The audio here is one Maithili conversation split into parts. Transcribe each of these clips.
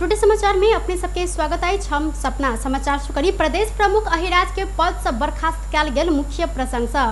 टुडे समाचार में अपने सबके स्वागत अछि। हम सपना समाचार शुरू करी। प्रदेश प्रमुख अहिराज के पद से बर्खास्त कयल गेल मुख्य प्रसंग से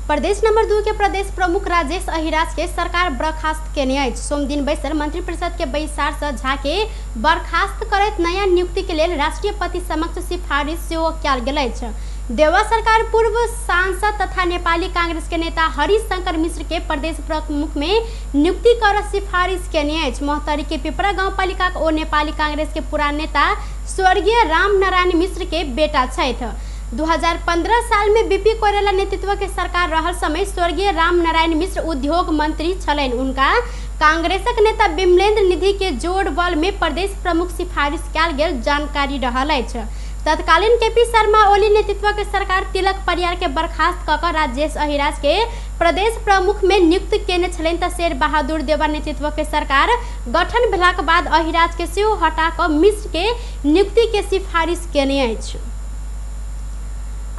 प्रदेश नंबर 2 के प्रदेश प्रमुख राजेश अहिराज के सरकार बर्खास्त केने अछि। सोमदिन बैसल मंत्रिपरिषद के बैसार से झा के बर्खास्त करैत नया नियुक्ति के लेल राष्ट्रपति समक्ष सिफारिश सेहो कयल गेल अछि। देवा सरकार पूर्व सांसद तथा नेपाली कांग्रेस के नेता हरिशंकर मिश्र के प्रदेश प्रमुख में नियुक्ति कर सिफारिश केने अछि। महोत्तरी के पिपरा गाउँपालिका ओ नेपाली कांग्रेस के पुरान नेता स्वर्गीय राम नारायण मिश्र के बेटा छथि। 2015 साल में बीपी कोइराला नेतृत्व के सरकार रहल समय स्वर्गीय राम नारायण मिश्र उद्योग मंत्री छलनि। उनका कांग्रेसक नेता बिमलेंद्र निधि के जोड़ बल में प्रदेश प्रमुख सिफारिश कयल गेल जानकारी रहल अछि। तत्कालीन केपी शर्मा ओली नेतृत्व के सरकार तिलक परियार के बर्खास्त कऽ कऽ राजेश अहिराज के प्रदेश प्रमुख में नियुक्त केने छलनि तऽ शेर बहादुर देवा नेतृत्व के सरकार गठन भेलाक बाद अहिराज के सेहो हटा कऽ मिश्र के नियुक्ति के सिफारिश केने अछि।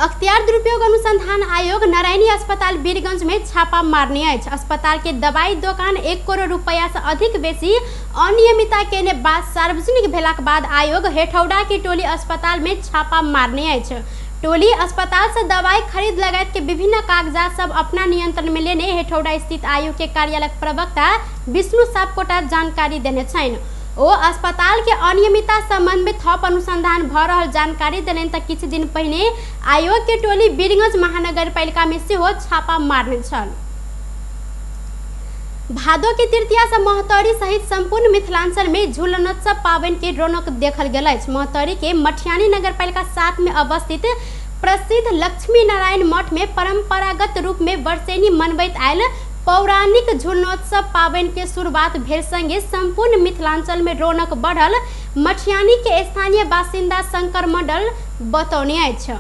अख्तियार दुरुपयोग अनुसंधान आयोग नारायणी अस्पताल वीरगंज में छापा मारने अछि। अस्पताल के दवाई दोकान 1 करोड़ रुपया से अधिक बेसी अनियमितता केने बात सार्वजनिक भेलाक बाद आयोग हेठौड़ा के टोली अस्पताल में छापा मारने अछि। टोली अस्पताल से दवाई खरीद लगायत के विभिन्न कागजात सब अपना नियंत्रण में लेने हेठौड़ा स्थित आयोग के कार्यालय प्रवक्ता विष्णु सापकोटा जानकारी देने छनि। ओ अस्पताल के अनियमितता संबंध में थप अनुसंधान भ रहल जानकारी देलनि तऽ किछु दिन पहिने आयोग के टोली वीरगंज महानगरपालिका में सेहो छापा मारने छल। भादो के तृतीया से महोत्तरी सहित संपूर्ण मिथिलांचल में झूलनोत्सव पाबनि के रौनक देखल गेल अछि। महोत्तरी के मठियानी नगरपालिका 7 में अवस्थित प्रसिद्ध लक्ष्मी नारायण मठ में परंपरागत रूप में वर्षेनी मनबैत आयल पौराणिक झूलनोत्सव पाबनि के शुरुआत भेल संगे संपूर्ण मिथिलांचल में रौनक बढ़ल मठियानी के स्थानीय बासिन्दा शंकर मंडल बतौने अछि।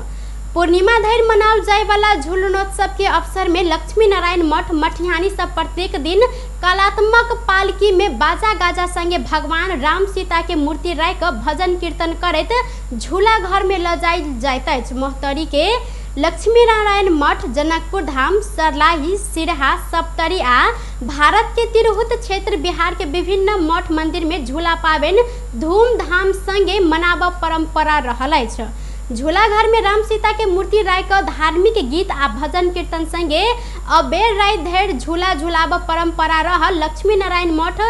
पूर्णिमा धरि मनाओल जाय वाला झूलनोत्सव के अवसर में लक्ष्मी नारायण मठ मठियानी सब प्रत्येक दिन कलात्मक पालकी में बाजा गाजा संगे भगवान राम सीता के मूर्ति राखि कऽ भजन कीर्तन करैत झूला घर में लऽ जायल जाइत अछि। महोत्तरी के लक्ष्मी नारायण मठ, जनकपुर धाम, सरलाही, सिरहा, सप्तरी आ भारत के तिरहुत क्षेत्र बिहार के विभिन्न मठ मंदिर में झूला पाबनि धूमधाम संगे मनाबऽ परंपरा रहल अछि। झूला घर में राम सीता के मूर्ति राखि कऽ धार्मिक गीत आ भजन कीर्तन संगे अबेर राति धरि झूला झुलाबऽ परंपरा रहल लक्ष्मी नारायण मठ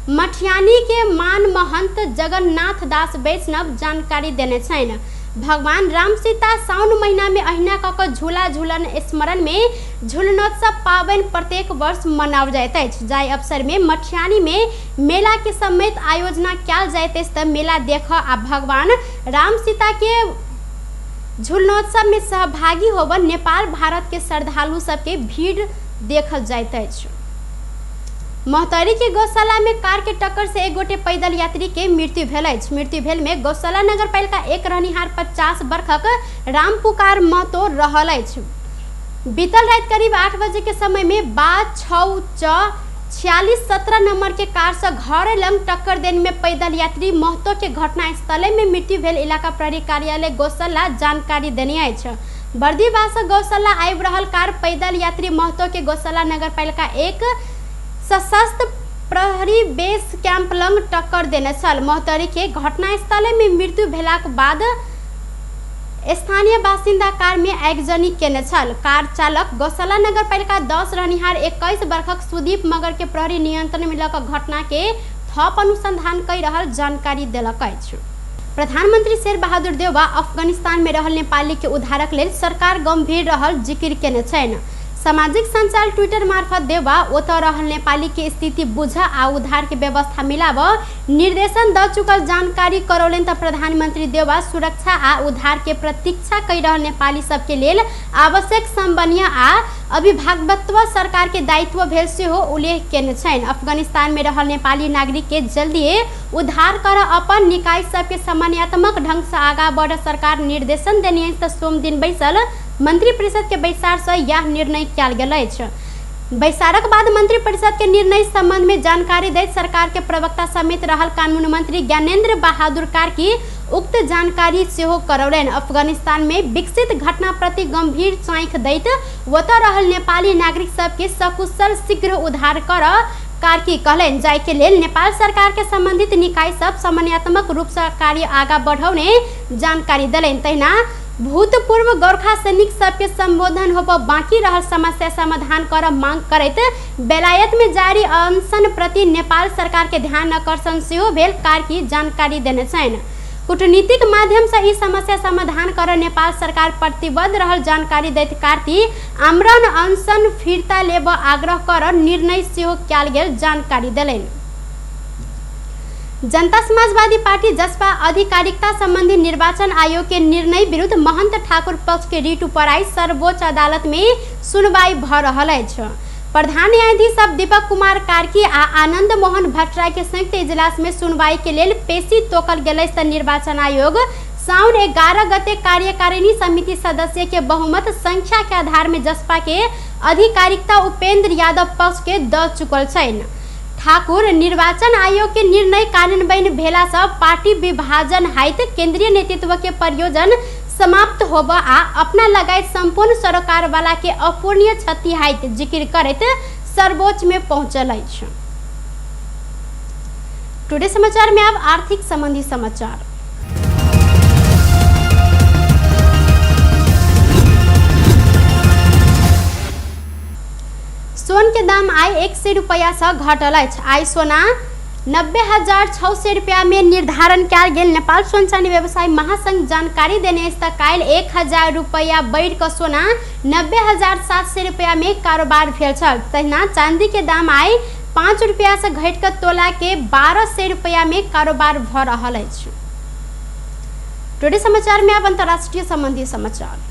मठियानी के मान महंत जगन्नाथ दास वैष्णव जानकारी देने छनि। भगवान राम सीता साउन महीना में अहिना कऽ कऽ झूला झूलन स्मरण में झूलनोत्सव पाबनि प्रत्येक वर्ष मनाओल जाइत अछि। जाहि अवसर में मठियानी में मेला के समेत आयोजना कयल जाइत अछि तऽ मेला देखऽ आ भगवान राम सीता के झूलनोत्सव में सहभागी होबऽ नेपाल भारत के श्रद्धालु सबके भीड़ देखल जाइत अछि। महोत्तरी के गौशाला में कार के टक्कर से एक गोटे पैदल यात्री के मृत्यु भेल अछि। मृत्यु भेल में गौशाला नगरपालिका 1 रहनिहार 50 वर्षक रामपुकार महतो रहल अछि। बीतल राति करीब 8 बजे के समय में बा 6 च 46 17 नंबर के कार से घर लंग टक्कर देने में पैदल यात्री महतो के घटनास्थले में मृत्यु भेल इलाका प्रहरी कार्यालय गौशाला जानकारी देने अछि। बर्दीबास से गौशाला आबि रहल कार पैदल यात्री महतो के गौशाला नगरपालिका 1 सशस्त्र प्रहरी बेस कैंप लंग टक्कर देने छल। महोत्तरी के घटनास्थले में मृत्यु भेलाक बाद स्थानीय बासिन्दा कार में आगजनी केने छल। कार चालक गौशाला नगरपालिका 10 रहनिहार 21 वर्षक सुदीप मगर के प्रहरी नियंत्रण में लऽ कऽ घटना के थप अनुसंधान कहि रहल जानकारी देलक अछि। प्रधानमंत्री शेर बहादुर देउवा अफगानिस्तान में रहल नेपाली के उद्धारक लेल सरकार गंभीर रहल जिक्र केने छनि। सामाजिक संचार ट्विटर मार्फत देउवा ओतऽ रहल नेपाली के स्थिति बुझ आ उद्धार के व्यवस्था मिलाब निर्देशन द चुकल जानकारी करौलनि तऽ प्रधानमंत्री देउवा सुरक्षा आ उद्धार के प्रतीक्षा कहि रहल नेपाली सबके लेल आवश्यक समन्वय आ अभिभावकत्व सरकार के दायित्व भेल सेहो उल्लेख केने छनि। अफगानिस्तान में रहल नेपाली नागरिक के जल्दिए उद्धार कर अपन निकाय सबके समन्वयात्मक ढंग से आगा बढ़ सरकार निर्देशन देने अछि तऽ सोमदिन बैसल मंत्रिपरिषद के बैसार से यह निर्णय कयल गेल अछि। बैसारक बाद मंत्रिपरिषद के निर्णय संबंध में जानकारी दैत सरकार के प्रवक्ता समेत रहल कानून मंत्री ज्ञानेंद्र बहादुर कार्की उक्त जानकारी सेहो करौलनि। अफगानिस्तान में विकसित घटना प्रति गंभीर चाँख दैत ओतऽ रहल नेपाली नागरिक सबके सकुशल शीघ्र उद्धार कर कार्की कहलनि। जाहि के लेल नेपाल सरकार के संबंधित निकाय सब समन्वयात्मक रूप से कार्य आगा बढ़ौने जानकारी देलनि। तहिना भूतपूर्व गोरखा सैनिक सबके संबोधन होब बाकी रहल समस्या समाधान कर मांग करैत बेलायत में जारी अनशन प्रति नेपाल सरकार के ध्यान आकर्षण सेहो भेल कार्की जानकारी देने छनि। कूटनीतिक माध्यम से ई समस्या समाधान कर नेपाल सरकार प्रतिबद्ध रहल जानकारी दैत कार्की आमरण अनशन फिर्ता लेब आग्रह कर निर्णय सेहो कयल गेल जानकारी देलनि। जनता समाजवादी पार्टी जसपा आधिकारिकता संबंधी निर्वाचन आयोग के निर्णय विरुद्ध महंत ठाकुर पक्ष के रिट पर आई सर्वोच्च अदालत में सुनवाई भ रहल अछि। प्रधान न्यायाधीश सब दीपक कुमार कार्की आ आनंद मोहन भट्टराई के संयुक्त इजलास में सुनवाई के लेल पेशी तोकल गेल अछि। निर्वाचन आयोग साउन 11 गते कार्यकारिणी समिति सदस्य के बहुमत संख्या के आधार में जसपा के आधिकारिकता उपेंद्र यादव पक्ष के द चुकल छनि। ठाकुर निर्वाचन आयोग के निर्णय कार्यान्वयन भेला से पार्टी विभाजन हाइत केंद्रीय नेतृत्व के प्रयोजन समाप्त होब आ अपना लगायत संपूर्ण सरोकार वाला के अपूर्णीय क्षति हाइत जिक्र करैत सर्वोच्च में पहुंचल अछि। टुडे समाचार में अब आर्थिक संबंधी समाचार। सोन के दाम आइ 100 रुपया से घटल अछि। आइ सोना 90,600 रुपया में निर्धारण कयल गेल नेपाल सोन चानी व्यवसाय महासंघ जानकारी देने अछि। त काल्हि 1000 रुपया बढ़ि कऽ सोना 90,700 रुपया में कारोबार भेल छल। तहिना चांदी के दाम आइ 5 रुपया से घटि कऽ तोला के 1200 रुपया में कारोबार भऽ रहल अछि। टुडे समाचार में अब अंतर्राष्ट्रीय संबंधी समाचार।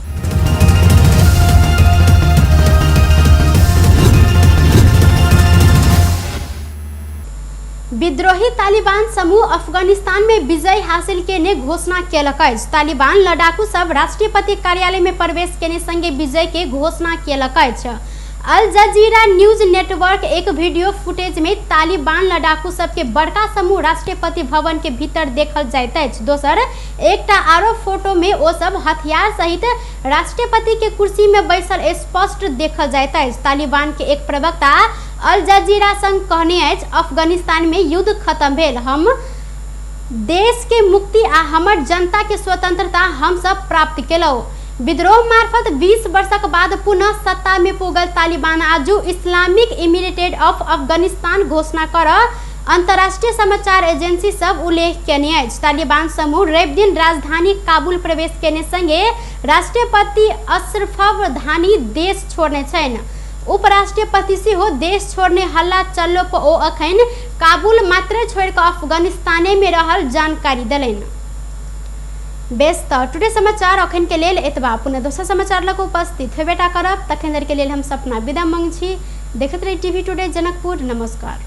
विद्रोही तालिबान समूह अफगानिस्तान में विजय हासिल केने घोषणा केलक अछि। तालिबान लड़ाकू सब राष्ट्रपति कार्यालय में प्रवेश केने संगे विजय के घोषणा केलक अछि। अल जजीरा न्यूज नेटवर्क एक वीडियो फुटेज में तालिबान लड़ाकू सबके बड़का समूह राष्ट्रपति भवन के भीतर देखल जाइत अछि। दोसर एकटा आरो फोटो में ओ सब हथियार सहित राष्ट्रपति के कुर्सी में बैसल स्पष्ट देखल जाइत अछि। तालिबान के एक प्रवक्ता अल जजीरा संग कहने अछि, अफगानिस्तान में युद्ध खत्म भेल, हम देश के मुक्ति आ हमर जनता के स्वतंत्रता हम सब प्राप्त केलहुँ। विद्रोह मार्फत 20 वर्षक बाद पुनः सत्ता में पुगल तालिबान आजू इस्लामिक इमिरेटेड ऑफ अफगानिस्तान घोषणा कर अंतर्राष्ट्रीय समाचार एजेंसी सब उल्लेख केने अछि। तालिबान समूह रवि दिन राजधानी काबुल प्रवेश केने संगे राष्ट्रपति अशरफ घानी देश छोड़ने छनि। उपराष्ट्रपति सेहो देश छोड़ने हल्ला चललो पर ओ अखन काबुल मात्र छोड़ि कऽ अफगानिस्ताने में रहल जानकारी देलनि। बेस त टुडे समाचार अखन के लेल एतबा। पुनः दोसर समाचार लग उपस्थित हेबेटा करब, तखन धरि के लेल हम सपना विदा मांग छी। देखैत रही टीवी टुडे जनकपुर। नमस्कार।